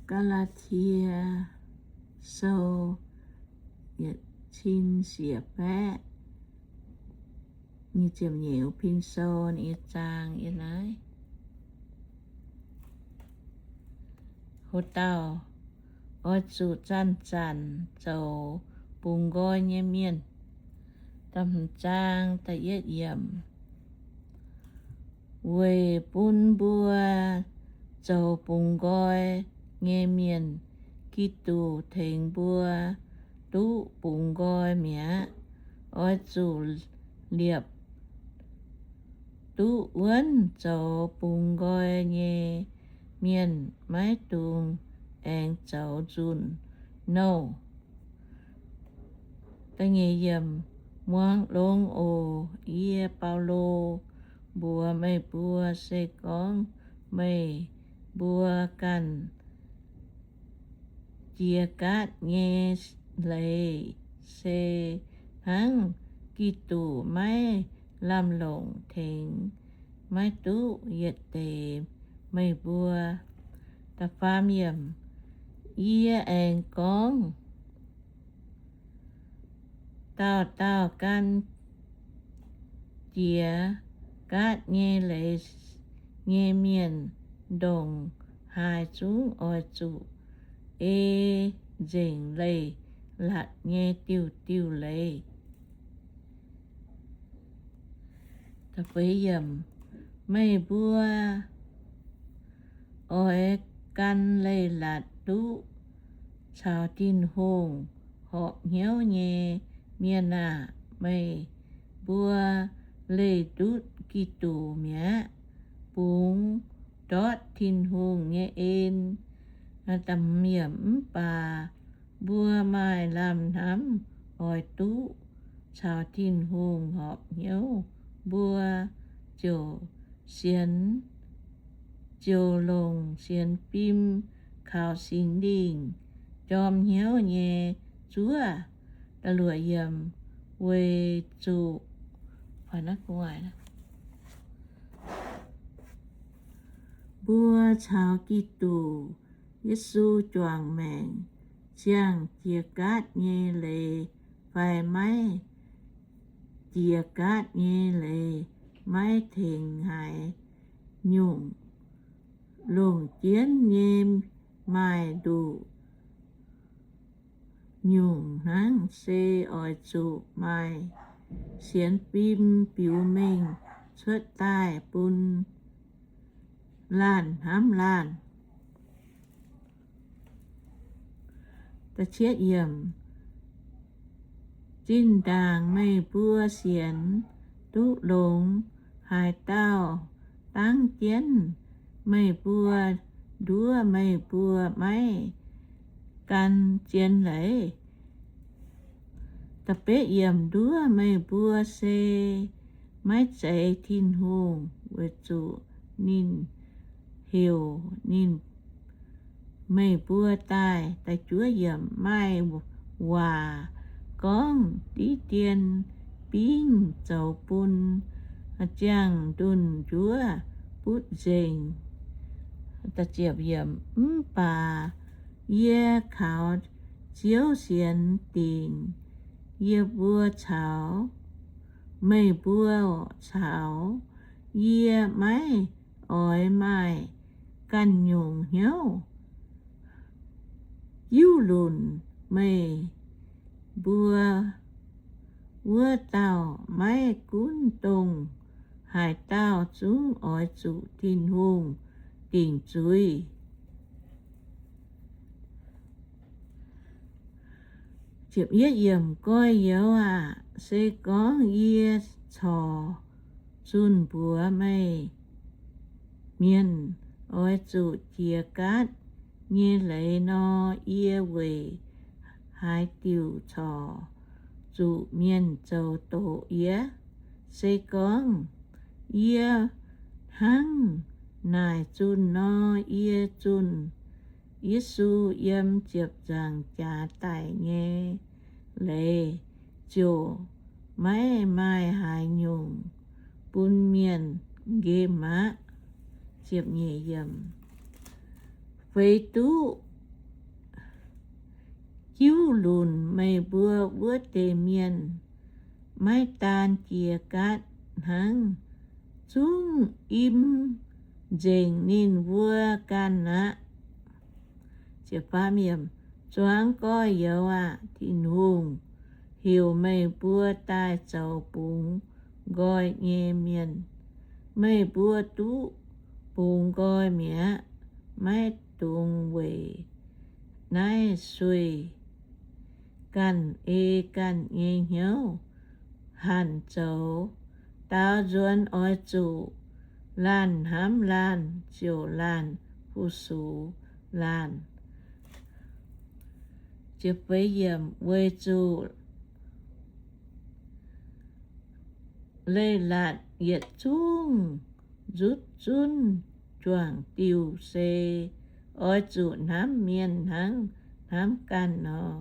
Gaa^laa^tie Sou, yietc cin siec baeqv, nyic ziepc nyeic, Pin Sou nyei zaang yiem naaiv. Ho dauh oix zuqc zanc-zanc zoux bungx nqoi nyei mienh. Da'hmz zaang da'yietv yiemc. Weic bun mbuo zoux bungx nqoi nyei mienh, Giduc tengx mbuo duqv bungx nqoi mi'aqv. Oix zuqc liepc duqv wuonv zoux bungx nqoi nyei mienh, maiv dungx aengx zoux nzunc nouh. Muangx longx oc. Yie, Baulo, mbuox meih mbuo, se gorngv meih mbuo ganh jiex gaatv nyei leiz se hnangv Giduc maiv lamh longc tengx maiv duqv yietc deix meih mbuo. Da'faam yiemc. Yie aengx gorngv, dauh dauh gan jiex gaatv nyei leiz nyei mienh ndongc haaix zungv oix zuqc ei nzengc leiz-latc nyei diuh diuh leiz. Meih mbuo oix gan leiz-latc duqv caux Tin-Hungh horpc hnyouv nyei mienh aah! Meih mbuo leih ndutv Giduc mi'aqv, bungx ndortv Tin-Hungh nyei en. Mv baac mbuo maaih lamh hnamv oix duqv caux Tin-Hungh horpc hnyouv, mbuo ziouc sienx, ziouc longc sienx fim kaux Singx Lingh jorm hnyouv nyei zuov. Weic zuqc mbuo caux Giduc Yesu juangc maengc, ziangh jiex gaatv nyei leiz fai maiv jiex gaatv nyei leiz maiv tengx haaix nyungc. Longc jienv nyei maaih nduqc nyungc hnangv. Se oix zuqc maaih sienx fim biux mengh cuotv daaih bun laanh hnamv laanh. Zinh ndaangc meih mbuo sienx duqv longx haaix dauh dangv jienv meih mbuo nduov, meih mbuo maiv gan zien leiz. Nduov meih mbuo se maiv zeiz Tin-Hungh, weic zuqc ninh heuc ninh, meih mbuo daaih. Maaih waac gorngv diqv dien bingv zoux bun ziangh ndunh njuov butv nzengc. Mv baac yie kaux Ziouv sienx dingc yie mbuo caux meih mbuo caux, yie maiv oix maaih ganh nyungc hnyouv jiuv lunc meih mbuo wuov dauh. Maiv gunv dongh haaix dauh zungv oix zuqc Tin-Hungh dingc zuiz. Goiv-youz aah! Se gorngv yie corc zunh mbuox meih, mienh oix zuqc jiex gaatv nyei leiz nor, yie weic haaix diuc corc zuqc mienh zoux doqc yie? Se gorngv yie hnangv naaic zunh nor, yie zunh Yesu yiem ziepc nzaangc jaax daic nyei leiz ziouc maiv maaih haaix nyungc bun mienh nqemh aqv. Feix duqv jiuv lunc meih mbuo wuov deix mienh, maiv daan jiex gaatv hnangv, zungv im nzengc ninh mbuo ganh aqv. Zuangx gorx-youz aah! Tin-Hungh heuc meih mbuo daaih zoux bungx nqoi nyei mienh. Meih mbuo duqv bungx nqoi mi'aqv. Maiv dungx weic naaiv sueih ganh ei ganh nyei hnyouv hanc zoux. Daaux nzuonx oix zuqc laanh hnamv laanh, ziouc laanh fu-sux laanh. Weic zuqc leiz-latc yietc zungv nzutv zunv juangc diuh se oix zuqc hnamv mienh hnangv hnamv ganh nor.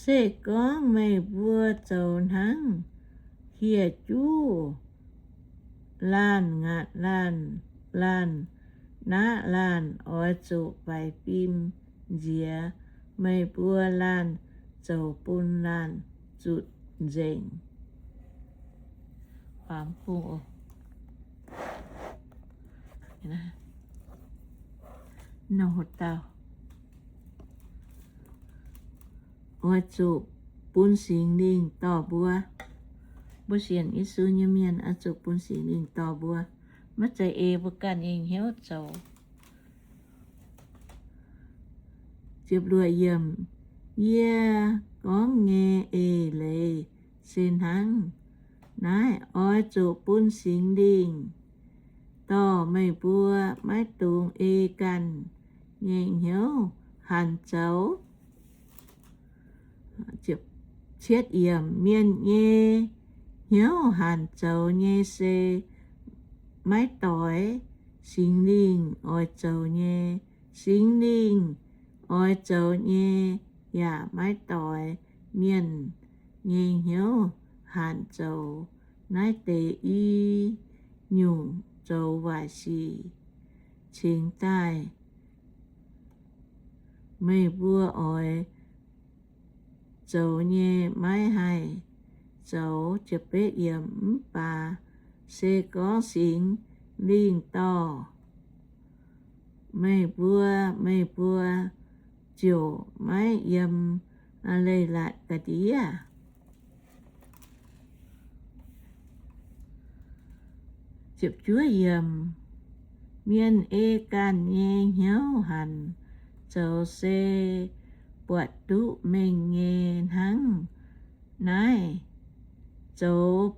Se gorngv meih mbuo zoux hnangv, hieh juv laanh, ngaatc laanh, laanh naqv laanh oix zuqc faix fim nziex. Meih mbuo laanh zoux bun laanh zutc nzengc. Oix zuqc bun Singx Lingh dorh mbuo. Mbuo sienx Yesu nyei mienh oix zuqc bun Singx Lingh dorh mbuo, maiv zeiz ei mbuo ganh nyei hnyouv zoux. Yie gorngv nyei eix leiz se hnangv naaiv, oix zuqc bun Singx Lingh dorh meih mbuo, maiv dungx ei ganh nyei hnyouv hanc zoux. Mienh nyei hnyouv hanc zoux nyei se maiv doix Singx Lingh oix zoux nyei. Singx Lingh oix zoux nyei yaac maiv doix mienh nyei hnyouv hanc zoux. Naaiv deix i nyungc zoux waaic sic cingx daaih meih mbuo oix zoux nyei maiv haih zoux. Mv baac se gorngv Singx Lingh dorh meih mbuo, meih mbuo ziouc maiv yiem leiz-latc ga'ndiev. Mienh ei ganh nyei hnyouv hanc zoux se buatc duqv mengh nyei hnangv naaiv. Zoux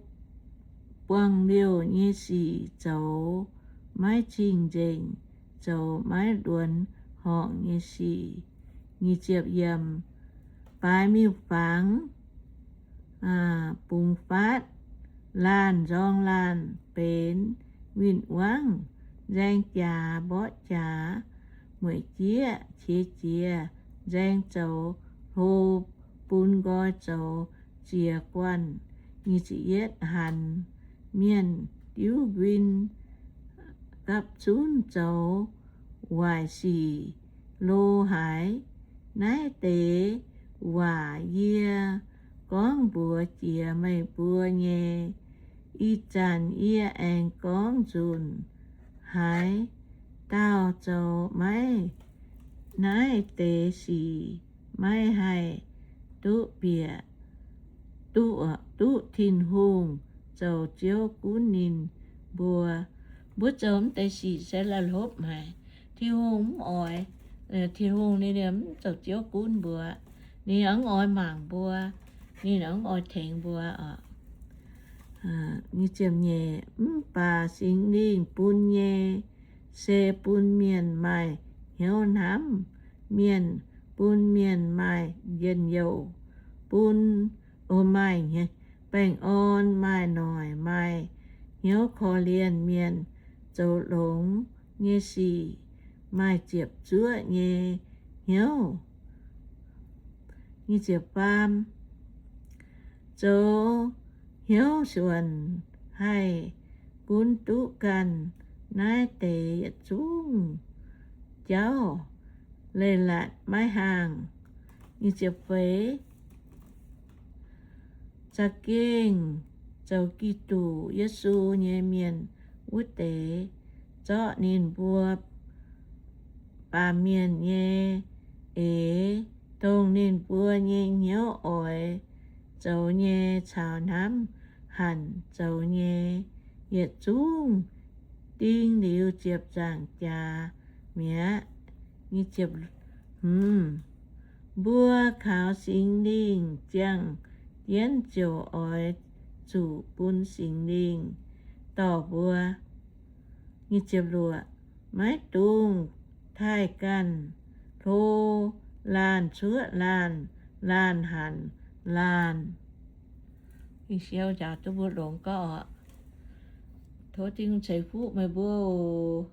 buangh liouh nyei sic, zoux maiv cing-nzengc, zoux maiv nduonx horngc nyei sic. Baaix miuc-fangx, bungx faatv laanh nzorng laanh, benx win-wangv, nzaeng jaax mborqv jaax, mueic jieqv qiex jiez, nzaeng zoux hlo bun nqoi zoux ziex guanh. Hanc mienh diuv nquin gapv zunv zoux waaic sic lo haaix. Naaiv deix waac yie gorngv mbuox jiex meih mbuo nyei. Ih zanc yie aengx gorngv nzunc haaix dauh zoux maiv naaiv deix sic maiv haih duqv bieqc, duqv Tin-Hungh zoux Ziouv gunv ninh mbuo. Mbuo zoux mv deix sic se la'hlopv haic. Tin-Hungh mv oix, Tin-Hungh ninh mv zoux Ziouv gunv mbuo. Ninh mv oix mangc mbuo, ninh mv oix tengx mbuo oc. Mv baac Singx Lingh bun nyei se bun mienh maaih hnyouv hnamv mienh, bun mienh maaih njien-youh, bun, o, maaih baengh orn, maaih noic, maaih hnyouv korv-lienh mienh, zoux longx nyei sic, maaih ziepc zuoqv nyei hnyouv. Zoux hnyouv suonc haih gunv duqv ganh naaiv deix yietc zungv jauv leiz-latc maiv haangh. Feix, za'gengh zoux Giduc Yesu nyei mienh wuov deix zorqv ninh mbuo baamh mienh nyei eix, dongh ninh mbuo nyei hnyouv oix zoux nyei caux hnamv hanc zoux nyei yietc zungv ding liuz ziepc nzaangc jaax mi'aqv. Mbuo kaux Singx Lingh ziangh jienv ziouc oix zuqc bun Singx Lingh dorh mbuo. Maiv dungx taaih ganh hlo laanh cuotv laanh, laanh hanc laanh. Ging-Sou njaaux duqv mbuo longx gorngv oc. Tov Tin-Hungh ceix fuqv meih mbuo oc.